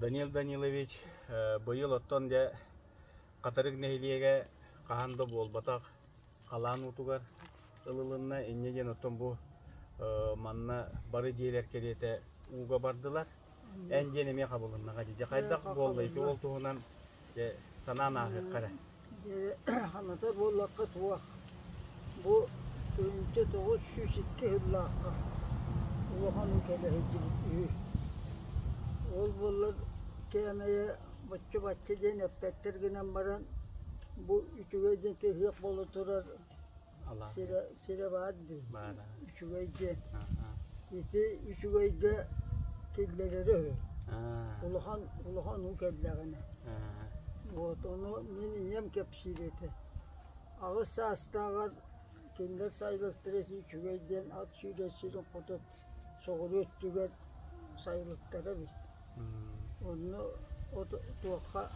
Данил Данилович, быйыл оттон дьэ Хатырык нэһилиэгэ хаһан да буолбатах халаан уутугар ылылынна. Инньэ диэн оттон бу манна бары дьиэлэр кэриэтэ ууга бардылар. Эн диэн эмиэ хабылыннаҕа дии. Дьэ хайдах буолла ити ол туһунан дьэ санаан ааһыахха эрэ. Санатар буоллахха туох бу 1902 сыллаахха улахан уу кэлэ сылдьыбыт үһү. Ол буоллар кээмэйэ боччу-бачча диэн эппэттэр гынан баран бу үчүгэй диэн ыһыах буола турар сирэ, сирэ баар дии. Үчүгэй диэн. Ити үчүгэйгэ киллэрэрэ үһү. Улахан, улахан уу кэллэҕинэ. Вот ону мин ийэм кэпсиир этэ. Аҕыс саастааҕар кинилэр сайылыктара үчүгэй диэн ат сүүрэр сирин хоту соҕуруу өттүгэр сайылыктара эбит. Онно туохха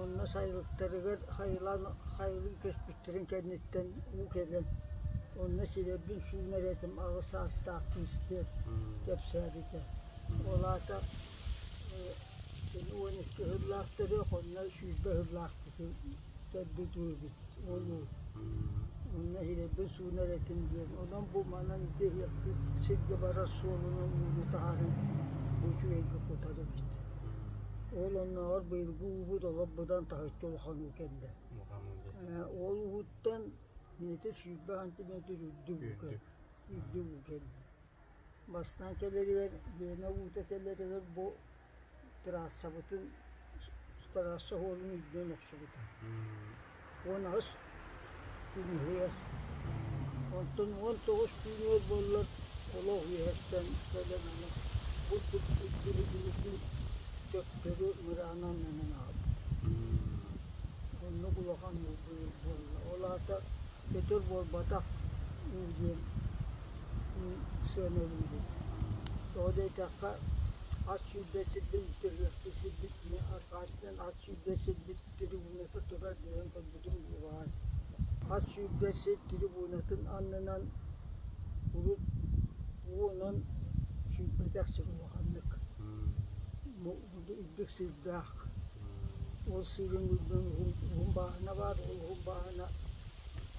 онно сайылыктарыгар хайылаан хайылыы көспүттэрин кэнниттэн уу кэлэн онно сирэйбин суунар этим аҕыс саастаах кыыс диэн кэпсээбитэ. Ол аата кини 12 сыллаах төрүөх онно 20 сыллаах кэлбит уу эбит ол уу. Онно иһирэйбин суунар этим диэн. Онон бу манан ити ыһыахтыыр сиргэ барар суолунан ууну таһааран бу үчүгэйгэ кутар эбит. Ол оннооҕор быйылгы уубут олох быдан таһыччы улахан уу кэллэ. Ол ууттан метр 20 сантиметр үрдүк уу кэллэ. Үрдүк уу кэллэ. Бастаан кэлэригэр, Лена уута кэлэригэр бу трассабытын трасса суолун үрдүнэн охсубута. 18 күнүһүгэр. Онтон 19 түүнүгэр буоллар олох үөһэттэн кэлэн аны бурдук билигин төттөрү мыраан аннынан аҕалбыт. Оннук улахан уу быйыл буолла. Ол аата өтөр буолбатах уу диэн сыаналыыбын. Тоҕо диэтэххэ, ас сүүрдэр сирбин төрүөхтүү сирбит арҕааттан ас сүүрдэр сирбит трибуната турар диэн көрбүтүм баар. Ас сүүрдэр сир трибунатын аннынан урут уонан сүүрбэтэх сир улаханнык. Үрдүк сирдээх. Ол сирин үрдүн уһун бааһына баар, ол уһун бааһына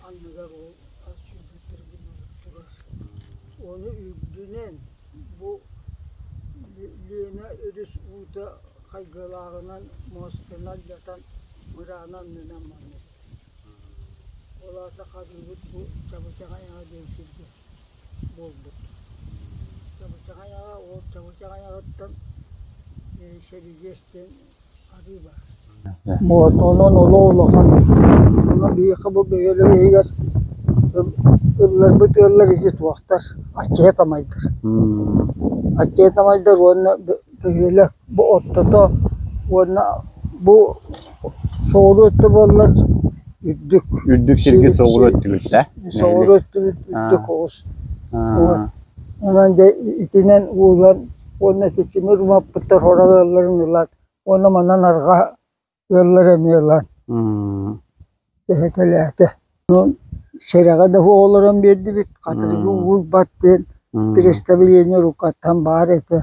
анныгар ол ас сүүрбүт трибуната турар. Ону үрдүнэн бу Лена өрүс уута хайгылааҕынан муостаны алдьатан мырааны аннынан маннык. Ол аата харыыбыт бу Чабычах айаҕа диэн сиргэ буолбут. Чабычах айаҕа ол Чабычах айаҕыттан Сэридиэс диэн арыы баар. Вот, онон олох улахан. Онон биһиэхэ бу бөһүөлэк иһигэр ылларбыт ыаллар ити туохтар, аччыһа тамайдар. Аччыһа тамайдар уонна бөһүөлэк бу ортото уонна бу соҕуруу өттө буоллар үрдүк. Үрдүк сиргэ соҕуруу өттүгүт да? Соҕуруу өттүбүт үрдүк оҕус. Онон дьэ итинэн уулан уонна ити тимир умаппыттар сорох ыалларын ылан Уонна манан арҕаа ыаллар эмиэ ылан тэһитэлээтэ. Сэрэҕэ да суох олорон биэрдибит, хатырыгы уурбат диэн представление рукаттан баар этэ.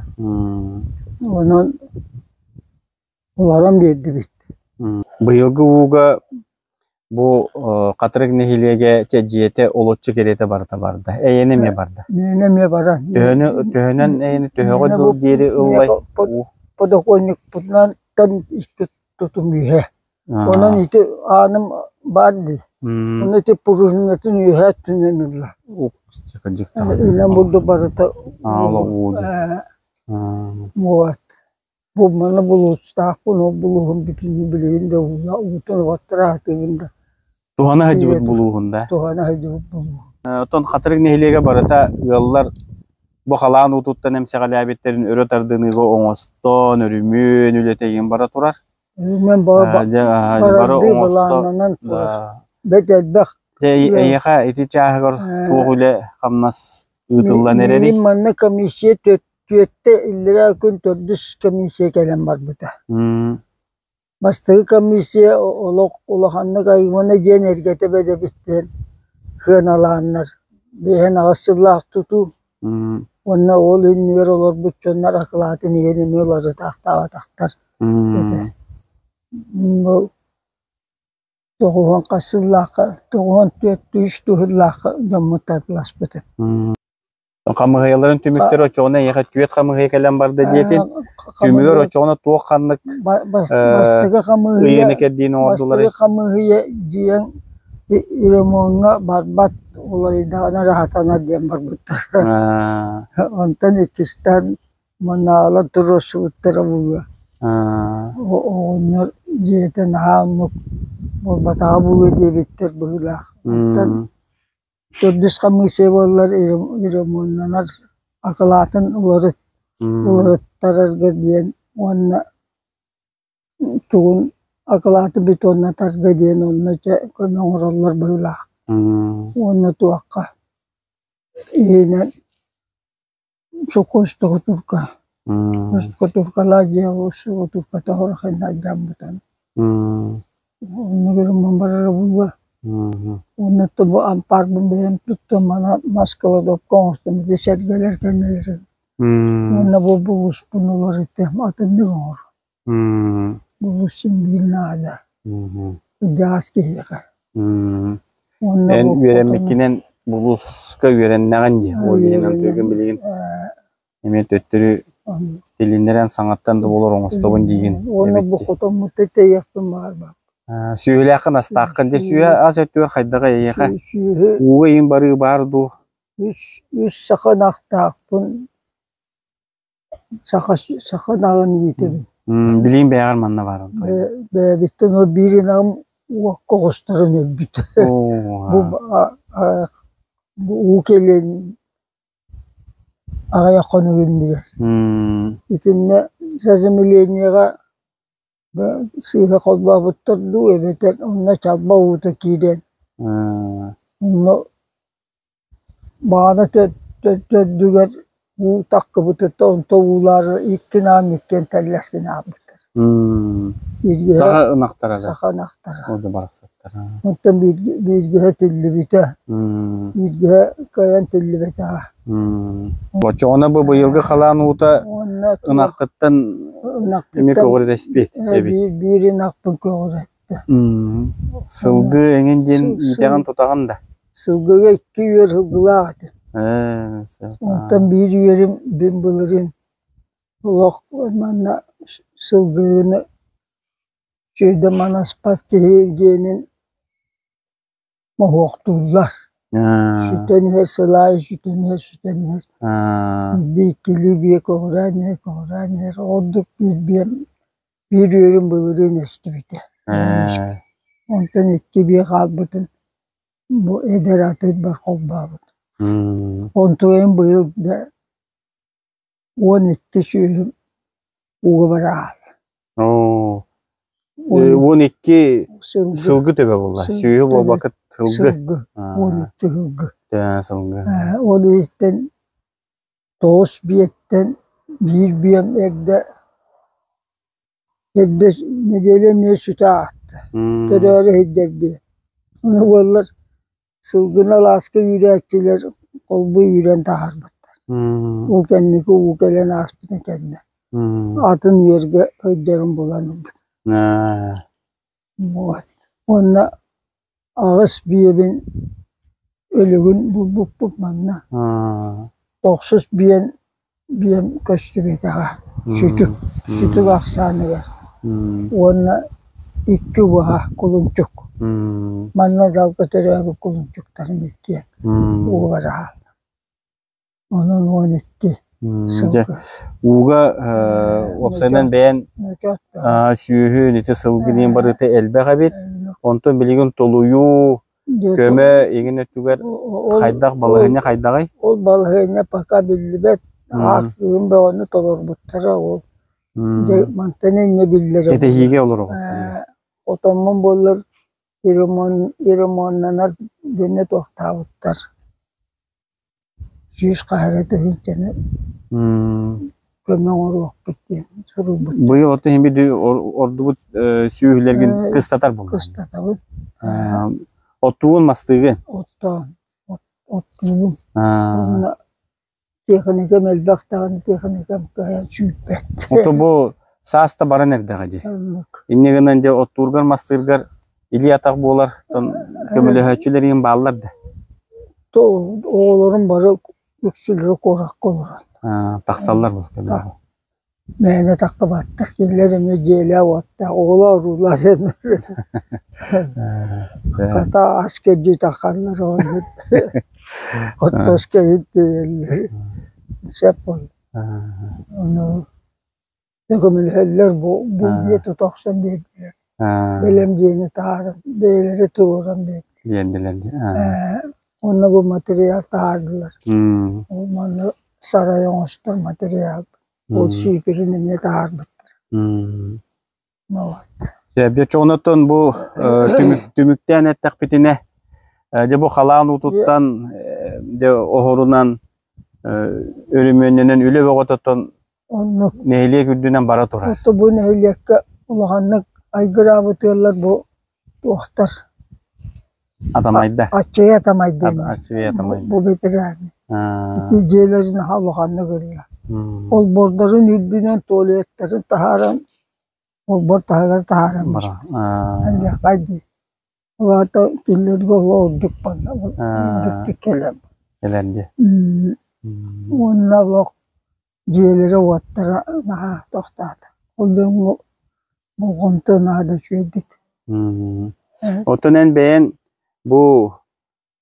Онон олорон биэрдибит. Быйылгы ууга Бу Хатырык нэһилиэгэ чэ дьиэтэ олоччу кэриэтэ барыта барда. Эйэни эмиэ барда. Миэнэ эмиэ баран. Төһөнү төһөнөн эйэни төһөҕө дыл диэри ыллай? Подоконникпутунан икки тутум үһэ. Онон ити ааным баар дии. Ону ити пружинатын үөһэ өттүнэн ылла. Инэн булду барыта. Вот. Бу маны булуустаахпын, ол булууһум бүтүннүү билигин да уутун уоттара сатыыбын да. Туһана сылдьыбыт булууһун да? Туһана сылдьыбыт булууһум. Оттон Хатырык нэһилиэгэ барыта ыаллар бу халаан уутуттан эмсэҕэлээбиттэрин өрө тардыныыга оҥостон, өрүмүөн үлэтэ игин бара турар. Өрүмүөн бары барардыы былааннанан турар. Бэт элбэх. Дьэ, эйиэхэ ити чааһыгар туох үлэ-хамнас ыытыллан эрэрий? Мин манна комиссия Түөртэ иллэрээ күн төрдүс комиссия кэлэн барбыта. Бастакы комиссия олох улаханнык аймана диэн эргэтэ бэдэбит диэн сыаналааннар, биэһэн аҕыс сыллаах тутуу. Уонна ол иннигэр олорбут дьоннор акылаатын иһин эмиэ уларытаахтаабатахтар этэ. Бу 90 хас сыллаахха, 94 үс сыллаахха дьоммут татыласпыта. Хамыһыйаларын түмүктэр оччоҕуна эйиэхэ түөрт хамыһыйа кэлэн барда диэтин. Түмүгэр оччоҕуна туох ханнык Бастакы хамыыһыйа ыйыны кэрдиини оҥордулар? Бастакы хамыыһыйа дьиэҥ ремоҥҥа барбат уларыйдаҕына эрэ сатанар диэн барбыттар. Онтон иккистээн манааҕылар туруорсубуттара буолуо. Оҕонньор дьиэтэ наһаа оннук буолбатаҕа буолуо диэбиттэр быһыылаах. Онтон Төрдүс хамыыһыйа буоллар ремоннанар акылаатын уларыттарарга диэн уонна тугун акылааты бетоннатарга диэн онно дьэ көмө оҥороллор быһыылаах. Уонна туохха иһинэн штукатурка штукатуркалаах дьиэҕэ штукатурката хорохойнаайдаабытын оннук ремонт барара буолуо. Уонна бу ампаарбын бэйэм туттан манан мас кладовка оҥостон ити сэргэлэр кэннилэрин уонна бу булууспун уларытыам атыннык оҥоруом. Булуус син биир наада кырдьаҕас киһиэхэ. Уонна Эн бу үөрэммиккинэн булууска үөрэннэҕин дии. Ол иһин онтугун билигин эмиэ төттөрү тилиннэрэн саҥаттан да буолар оҥостобун диигин Уонна эбит бу дии. хотоммутта тэйиэхпин баҕарбаппын. Сүөһүлээххин астааххын дьэ сүөһэ ас өттүгэр хайдаҕа эйиэхэ Сүөһү ууга иин барыы баар дуу? үс саха ынахтаахпын, саха саха ынаҕын иитэбин. Билигин бэйэҕэр манна баар Бэйэбиттэн ол биир ынаҕым уокка оҕустаран өлбүт. Бу бу уу кэлин аҕыйах хонук иннигэр. Итиннэ заземлениеҕа сыыһа холбообуттар дуу эбэтэр онно чалба уута киирэн онно баҕана төрдүгэр уу таххыбытыттан онто уулаары икки наан иккиэн тэллэс гына хаалбыттар. Саха ынахтара да? Саха ынахтара. Ол да барахсаттар. Онтон бииргэһэ тиллибитэ, бииргэһэ кыайан тиллибэтэҕэ. Оччоҕуна бу быйылгы халаан уута ынаххыттан эмиэ көҕүрэтэспит эбит. Биир ынахпын көҕүрэттэ. Сылгы эҥин диэн иитэҕин тутаҕын да? Сылгыга икки үөр сылгылаах этим. Онтон биир үөрүм бин былырыын олох манна сылгыны Үчүгэйдик манаспат киһи диэнин моһуохтууллар. Сүтэн иһэр сыл аайы сүтэн иһэр, сүтэн иһэр. Биирдэ иккилии биэ көҕүрээн иһэр, көҕүрээн иһэр. Ордук биир биэм биир үөрүм былырыын эстибитэ. Онтон икки биэ хаалбытын бу эдэр атыырбар холбообут. Онтугайым быйыл да 12 сүүһүм ууга бараал. Оо. 12 сылгы төбө буолла. Сүүһү буолбакка сылгы. Сылгы. 12 сылгы. Сылгы. Ол иһиттэн тоҕус биэттэн биир биэм эрдэ Эрдэ нэдиэлэ эмиэ сүтэ аатта, төрөөрү иһийдэрбиэ. Ону буоллар сылгыны алааска үүрээччилэр холбуу үүрэн таһаарбыттар. Ол кэнники уу кэлэн ааспытын кэннэ атын үөргэ өйдөрүн булан ылбыт. Вот. Уонна аҕыс биэбин өлүгүн булбуппут манна. Тохсус биэн биэм көстүбэтэҕэ. Сүтүк, сүтүк ахсааныгар. Уонна икки убаһа кулунчук. Манна далга төрөөбүт кулунчуктарым иккиэн уобараһа. Онон 12 Дьэ, сылгы. ууга уопсайынан бэйэн сүөһү ити сылгы диэн барыта элбэх эбит. Онтон билигин толуйуу, көмө иҥин өттүгэр хайдах балаһыанньа хайдаҕый? Ол балаһыанньа пока биллибэт. Аат кыһын бөҕөнү толорбуттара ол. Дьэ мантан инньэ биллэрэ. Кэтэһиигэ олороҕут. Отоммун буоллар ремоннанар дэнэ туохтаабыттар. 100 хаһара тыһыынчаны көмө оҥоруохпут диэн суруйбут. Быйыл оттон иһин биир ордубут сүөһүлэргин кыстатар буоллаҕыҥ. Кыстатабын. Оттуугун, мастыыгын? Оттоон, оттуубун. Уонна Тиэхиникэм элбэх даҕаны тиэхиникэм кыайан сүүрбэт. Ото бу саас да баран эрдэҕэ дии. Оннук. Инньэ гынан дьэ оттуургар-мастыыргар илии-атах буолар көмөлөһөөччүлэр игин бааллар да? Оҕолорум бары үксүлэрэ куоракка олорон. Тахсаллар бу. Мээнэ таххыбаттар, кинилэр эмиэ дьиэлээх-уоттаах, оҕолоор-уруулар Хата ас көрдүү таххаллар оҕонньор оттоос кэһин тиэйэллэр сөп буолла. Ону көмөлөһөллөр бу бу дьиэ тута охсон биэрдилэр. Бэлэм дьиэни таһааран бэйэлэрэ туруоран биэрдилэр. Биэрдилэр дии. Уонна бу материал таһаардылар. Ол манна сарай оҥостор материал. Ол сиикирин эмиэ таһаарбыттар. Вот. Дьэ, чоҕунаттан бу түмүктээн эттэхпитинэ, дьэ бу халаан уутуттан дьэ оһорунан өрөмүөннэнэн үлэ бөҕөтөттөн Оннук. нэһилиэк үрдүнэн бара турар. Ото бу нэһилиэккэ улаханнык айгыраабыт ыаллар бу туохтар Атамайдар. Аччыгый Атамай диэн Аччыгый Атамай. бу бэтэрээн. Ити дьиэлэрин наһаа улаханнык ылла. Олбуордарын үрдүнэн туалеттарын таһааран олбуор таһыгар таһааран Элбэххэ дии. Ол аата кинилэргэ ордук буолла ордук кэлэр. Кэлэр дии. Уонна олох дьиэлэрэ-уоттара наһаа тохтоото. Ол дьоҥҥо болҕомто наада үчүгэйдик. Оттон эн бэйэн бу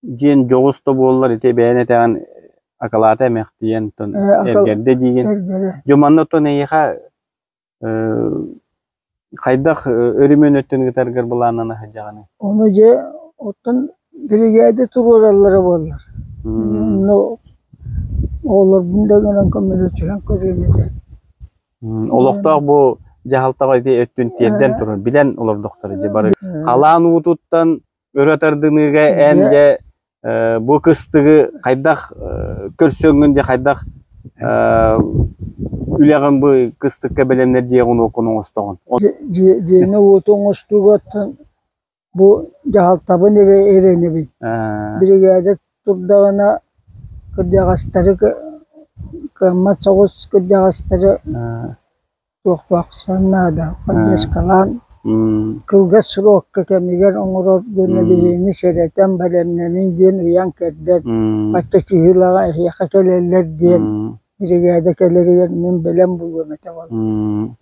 дьиэн дьоҕус да буоллар ити бэйэн этэҕин акылаата эмэхтийэн оттон эргэрдэ диигин. Эргэрэ. Дьэ манна оттон эйиэхэ хайдах өрүмүөн өттүн ыытаргар былааннана сылдьаҕыный? Ону дьэ оттон биригээдэ туруораллара буоллар. Онно оҕолорбун да гынан көмөлөсүһэн көрүөм этэ. Олохтоох бу дьаһалтаҕа ити өттүн тиэрдэн турар, билэн олордохторо дии бары. Халаан уутуттан өрө тардыныыга эн дьэ бу кыстыгы хайдах көрсөҥҥүн дьэ хайдах үлэҕин бу кыстыкка бэлэмнэр дьиэҕин уоккун оҥостоҕун? Дьиэни уоту оҥостуугаттан бу дьаһалтабын эрэ эрэнэбин. Биригээдэ турдаҕына кырдьаҕастары кыаммат соҕус кырдьаҕастары туохпахсан наада поддержкалаан кылгас срокка кэмигэр оҥорор гына биһигини сэрэтэн бэлэмнэниҥ диэн ыйан-кэрдэн бачча чыһыылаҕа эһиэхэ кэлэллэр диэн биригээдэ кэлэригэр мин бэлэм буолуом этэ буолла.